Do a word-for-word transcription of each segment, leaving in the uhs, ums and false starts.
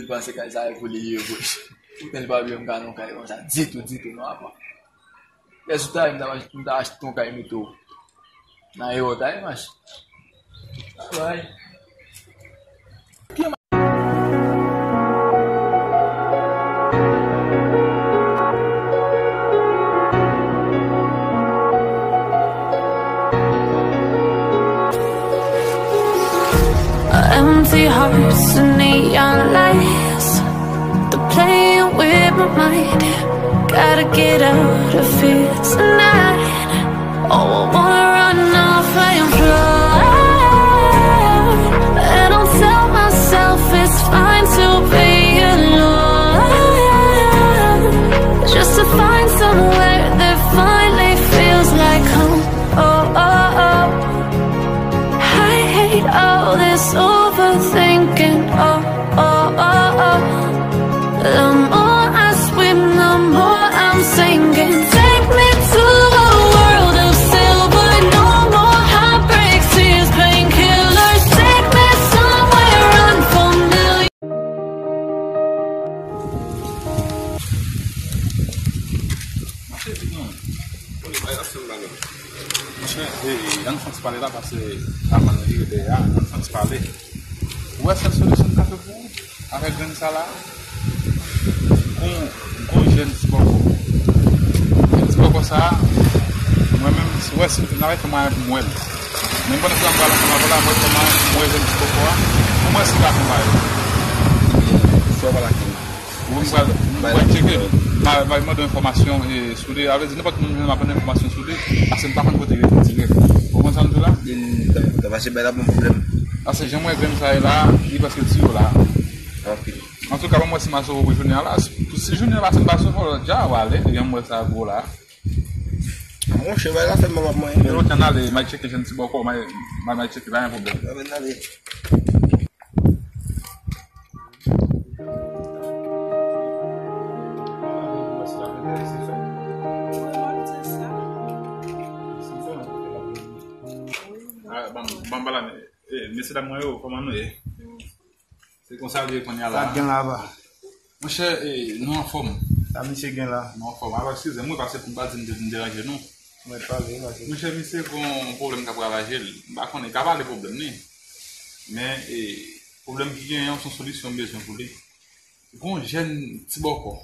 Panse kay sa e pou li ye vre. Poutan li pa vle m ka nan yon kay konsa ditou, ditou, non, apa. Lè sou ta, m ta, m ta achte yon kay mete w nan ewòt, a, mache. Bay. Empty hearts and neon lights. They're playing with my mind. Gotta get out of here tonight. Oh, I wanna run off and fly. And I'll tell myself it's fine to be alone. Just to find somewhere that finally feels like home. Oh, oh, oh. I hate all this overthinking. Oh, oh, oh, oh. The more I swim, the more I'm sinking. Take me to a world of silver. No more heartbreaks, tears, painkillers. Take me somewhere unfamiliar. Monchè, e, ann fè ti pale la, paske avan nou rive dèyè a, ann fè ti pale. Ou wè sèl solisyon m ka fè pou ou avèk grenn sa la, gon, gon jèn ti bòkò. Jèn ti bòkò sa, mwen menm, si w wè si n ap fè mwayen pou m wè l. Menm pandan se la m pale ansanm avè w la, mwen fè mwayen pou m wè jèn ti bòkò a, pou m wè si l ka fè mwayen. Fò w pale ak li. Ou m pral, m pral tcheke l. M a, m a mande yon enfòmasyon e, sou li. A vle di, nenpòt moun m ap mande enfòmasyon sou li, paske m pa konn kote l rete dirèk. Ou konprann sa m di w la? Li ta, ta mache bay la bon pwoblèm. Paske jan m wè grenn sa ye la, li prèske tiye w la. Ok. Antouka, ban m wè si m a sove w pou jounen an la. Si, si jounen an pase m pa sove w, lòt ja w ale, jan m wè sa gwo la. Monchè, bay la fè m ap manyen. Yo, oke, ann ale, m al tcheke jèn ti bòkò, m al, m al tcheke, pa gen pwoblèm. Ann ale. Ah, ban m, ban m pale, eh, mesye dam mwen yo, kòman nou ye? Se konsa l ye kounye a la. Sa k gen la, apa? Monchè, eh, nou anfòm. Sa misye gen la? Nou anfòm. Alò, eskize m, wi, paske pou m pa di m te vin deranje nou. Mwen pale, pale. Monchè, misye gon pwoblèm k ap ravaje l. M pa konnen, ka pale pwoblèm li. Men, eh, pwoblèm ki genyen an, se yon solisyon m bezwen pou li. Gon jèn ti bòkò.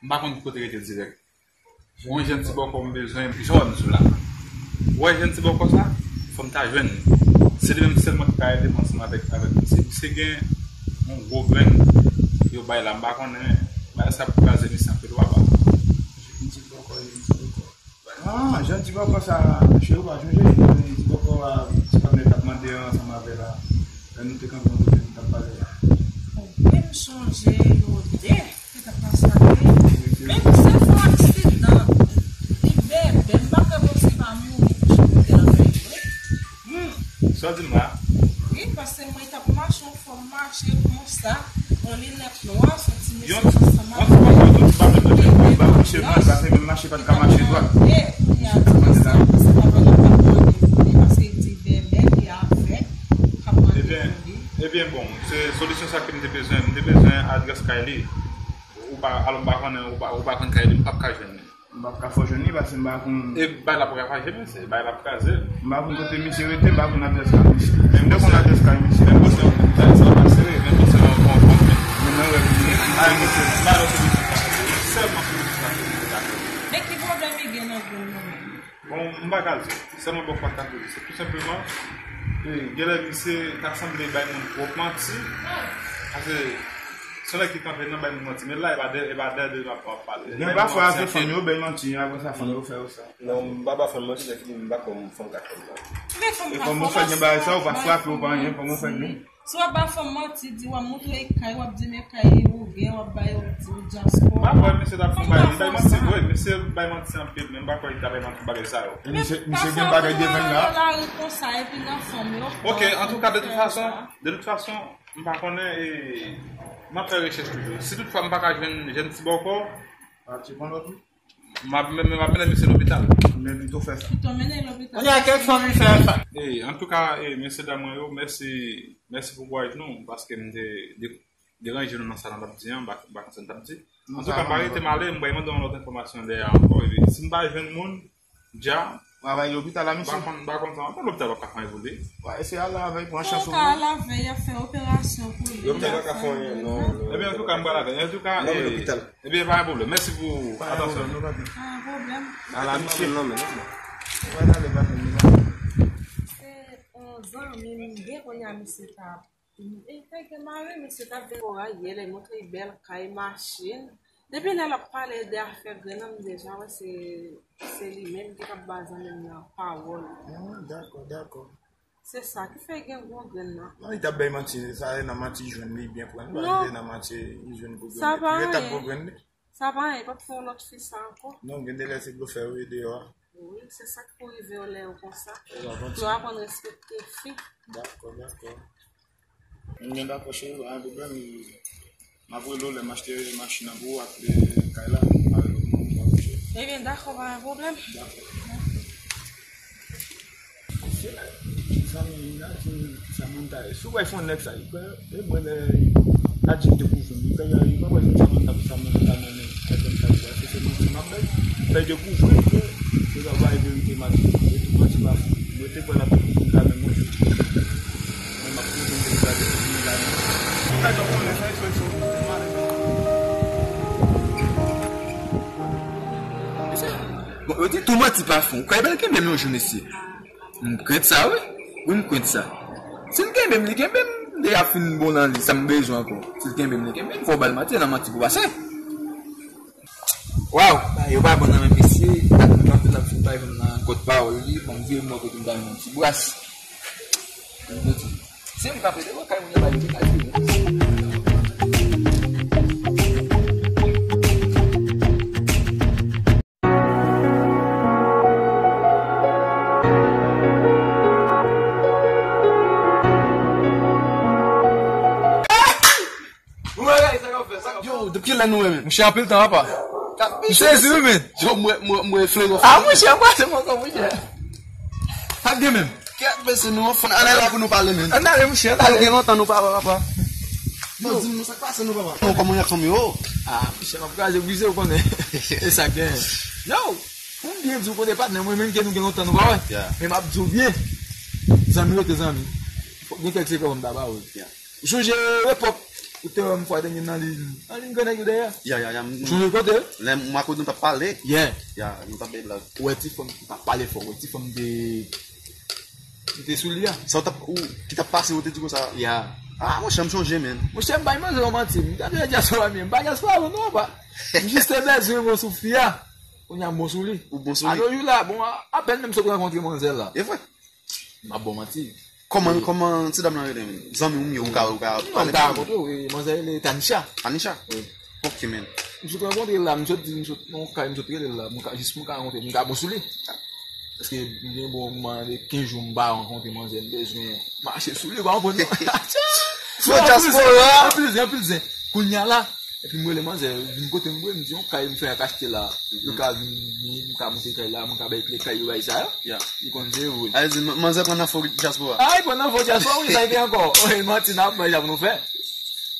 M pa konn ki kote rete dirèk. Gon jèn ti bòkò m bezwen, jan w wè m sou la. Ou wè jèn ti bòkò sa, fò m ta jwenn li. Se li menm sèlman ki ka ede m ansanm avèk, avèk misye. Misye gen yon gwo grenn yo bay la, m pa konnen, bagay sa ap kraze misye anpil, w a pa. Jèn ti bòkò, jèn ti bòkò. Ah, jèn ti bòkò sa, cheri, ou pa sonje, jèn ti bòkò a, ti kòmè t ap mande ansanm avè la. Lè nou te kanpe yon kote, nou t ap pale la. Ou menm sonje yo de. Sa k ap pase la, wi. Men misye fè yon aksidan. Li bèbè. M pa kwè bon se pa mouri pou chante la fè vre. Hmm. Sa w di m la? Wi, paske mwen t ap mache, yon fwa m mache konsa, yon linèt nwa, soti mesye ansanm avè l. Yon ti papa, yon ti papa, yon ti papa, misye pa t ka mache dwat. E kounye a, di mesye, se pa bagay m ap mande pou li, paske li bèbè, li avèg, m ap mande pou li. Ebyen, bon, se solisyon sa ke m te bezwen. M te bezwen adrès kay li. Ou pa, alò m pa konnen, ou pa, ou pa konn kay li, m p ap ka jwenn li. M p ap ka fè w jwenn li paske m pa konn. E bay la p ap ravaje misye, bay la ap kraze l. M pa konn kote misye rete, m pa konn adrès kay misye. M te konn adrès kay misye. Menm pou se yon, sa, sa pa sere, menm pou se yon, yon, yon, yon. Men nan rèv li ye, m pa konn kote. M pa konn kote misye. Sèlman sou misye. Men ki pwoblèm li gen nan grenn nan menm? Bon, m pa ka di w. Sèlman bòkò a ka koze. Se tou senpleman, e, genlè misye ta sanble bay moun twòp manti. Paske se yon nèg ki kanpe nan bay moun manti. Men la, e pa de, e pa de, de l ap, ap pale. Men pafwa se fanm yo bay manti, apre sa fanm yo fè yo sa. Non, m pa ba fanm manti, lè fini m pa kwè fanm ka fè m sa. E kòman w fè gen bagay sa, ou pa frape, ou pa anyen, kòman w fè gen? Si w ap ba fanm manti, di w ap montre kay, w ap di men kay li ou gen, w ap bay, w ap di w dyaspora. M pa kwè misye t ap fè bay, li bay manti vre, misye bay manti anpil, men m pa kwè li ta bay manti pou bagay sa yo. E misye, misye gen bagay devan l la? Nan lari konsa, epi nan fanm yo. Ok, antouka, de tout fason, de tout fason, m pa konnen, e, m ap fè rechèch toujou. Si toutfwa m pa ka jwenn jèn ti bòkò, M ap, m, m ap mennen misye lopital. Men pito fè sa. Pito mennen lopital. Kounye a, kèk fanmi fè sa. E, antouka, e, mesye dam mwen yo, mèsi, mèsi pou kouraj nou, paske m te, de, deranje nou nan sa n ap di an, m pa, m pa konn sa n t ap di. Antouka, m pa rete, m ale, m bay mande yon lòt enfòmasyon dèyè ankò, epi si m pa jwenn moun, dja, travay lopital la, misye. M pa konn, m pa konn sa, anpil lopital pa ka fè anyen pou li. Wè, se al avèk, pran chans ou. Ka al avèk, y ap fè operasyon pou li. Lopital pa ka fè anyen, non, non. Ebyen, antouka, m pral avèk. Antouka, non, men lopital. Ebyen, pa gen pwoblèm. Mèsi pou atansyon nou. Pa gen pwoblèm. Ala, misye. Non, men. Se yon zanmi m gen kounye a, misye t ap E, fè gen mare, misye t ap vin Koray yè, lè montre bèl kay, machin. Depi lè l ap pale de afè grenn nan, m deja wè se, se li menm ki t ap ba zanmi m nan pawòl. Ah, dakò, dakò. Se sa ki fè gen gwo grenn nan. Non, li t ap bay manti, sa e nan manti jwenn li byen pran. Non. Li nan manti, li jwenn gwo grenn. Sa pa anyen. Sa pa anyen, pa fè yon lòt fi sa ankò. Non, gen de lè se blofè yo ye deyò a. Wi, se sa k pou rive yo lè yo konsa. Yo aprann respekte fi. Dakò, dakò. M gen dakò cheri, pa gen pwoblèm. M ap rele w lè m achte machin nan pou ou ak, e, kay la, avèk lòt moun pou w achte. Ebyen, dakò, pa gen pwoblèm. Dakò. Zanmi m nan di m Samantha, si w wè fè yon nèg sa, li kwè, e mwen lè Adjin dekouvri m, li kwè, li pa kwè se Samantha pou Samantha nan men, nan men, se se manti m ap bay. Fè l dekouvri m ke se sa va verite m ap di, e tout manti pa fou. Mwen te kwè l ap dekouvri m kanmenm yon jou. Mwen m ap pwouve l deja depi m la. Ou pa t konnen sa, e sou, e sou, e sou. Bon, yo di tou manti pa fon. Ou kwè bèl ke menm yon jou, mesye? M krent sa, wi. Wi, m krent sa. Si l kenbe m, li kenbe m. Deja fin bon nan li, sa m bezwen ankò? Si l kenbe m, li kenbe m. Fò w ba l manti, nan manti pou pase. Waw, bagay yo pa bon nan men mesye. Anpil anpil ap fin bay jwenn nan kot pawòl li, ban m vire m bò kote m ta jwenn yon ti bras. M di, se m k ap rete, kay moun nan pa rete, kay moun. Yo, depi kilè nou renmen? Mouche, anpil tan, papa. M sezi, wi, men. Yo, mwen, mwen, mwen, flengo. Ah, mouche, anbrase mwen ankò, mouche. Sa k gen menm? Kèt, mesye, nou anfòm. Ann ale la pou nou pale, men. Ann ale, mouche, ann ale. Sa gen lontan nou pa wè, papa. Yo, di m non, sa k pase nou, papa? Yo, kòman y ap fanmi yo? Ah, mouche, m ap kraze brize, ou konnen. E sa k gen. Yo, pou m byen di w, konnen patnè mwen menm ke nou gen lontan nou pa wè. Yeah. Men m ap di w byen. Zanmi rete zanmi. Fòk gen kèk sekrè pou m ta ba w. Yeah. Ou sonje epòk ou te wè m fwa dènye nan liy, nan liy grannèg yo dèyè? Ya, ya, ya. Ou sonje kote? Lè m a kote nou t ap pale. Yeah. Ya, nou t ap bay blag. Ou wè ti fanm, m t ap pale fò, ou wè ti fanm te, ki te sou li a. Sa w t ap, ou, ki t ap pase, ou te di konsa? Ya. Ah, monchè, m sonje, men. Monchè, m bay manzè yon manti. M t ap di dyaspora, men m pa dyaspora, non, pa. M jis te bezwen bon sou fi a. Kounye a, m bon sou li. Ou bon sou li? Alo, wi la, bon, a, apèn menm sot rankontre manzè la. E vre? M ap ba w manti. Kòman, kòman ti dam nan rele, men? Zanmi w m ye, ou ka, ou ka pale. M ka rakonte w, wi, manzè rele Tanisha. Tanisha? Wi. Ok, men. M sot rankontre l la, m sot di, m sot nan yon kay, m sot rele l la, m ka, jis pou m ka rankontre, m ka bon sou li. Paske m gen bon moman de kenz jou m pa rankontre manzè, m bezwen mache sou li, ou pa konprann non? Fò dyaspora! Anpil zen, anpil zen. Kounye a la, epi m rele manzè, vin kote m vre, m di yon kay m fè ak achte la. Yo ka vin, vin, m ka monte kay la, mwen ka bay kle kay yo, bay sa yo. Ya. Li konn se vre. A di, man-, manzè pran nan fo dyaspora. A, li pran nan fo dyaspora, wi, sa l gen ankò. Wi, manti n ap bay, sa pou nou fè.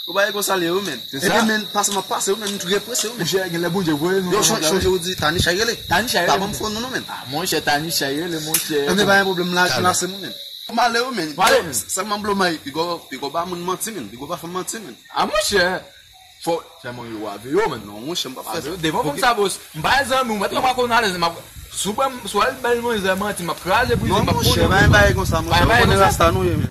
Ou pa gen konsa l ye, wi, men. Se sa. Epi, men, pase m ap pase, wi, men, m tou represe, wi, men. Monchè, gen lè Bondye voye nou. Yo, chonje ou di, Tanisha rele. Tanisha rele. Pa ban m fo non, non, men. A, monchè, Tanisha rele, monchè. Ebyen, pa gen pwoblèm, la, la, se mwen, men. M ale, wi, men. M ale, men. Sèlman blomay, piga, piga ba moun manti, men. Piga ba fanm manti, men. A, monchè. Fò, sèlman yo ave yo, men. Non, monchè, m p ap fè sa. Devan fanm sa, bòs. M pa zanmi w, mèt la pa konn alèz, m ap, si w pran, si w al bay manzè manti, m ap kraze brize, m ap konnen. Non, monchè, pa gen bagay konsa, monchè. Ou konnen rasta nou ye, men.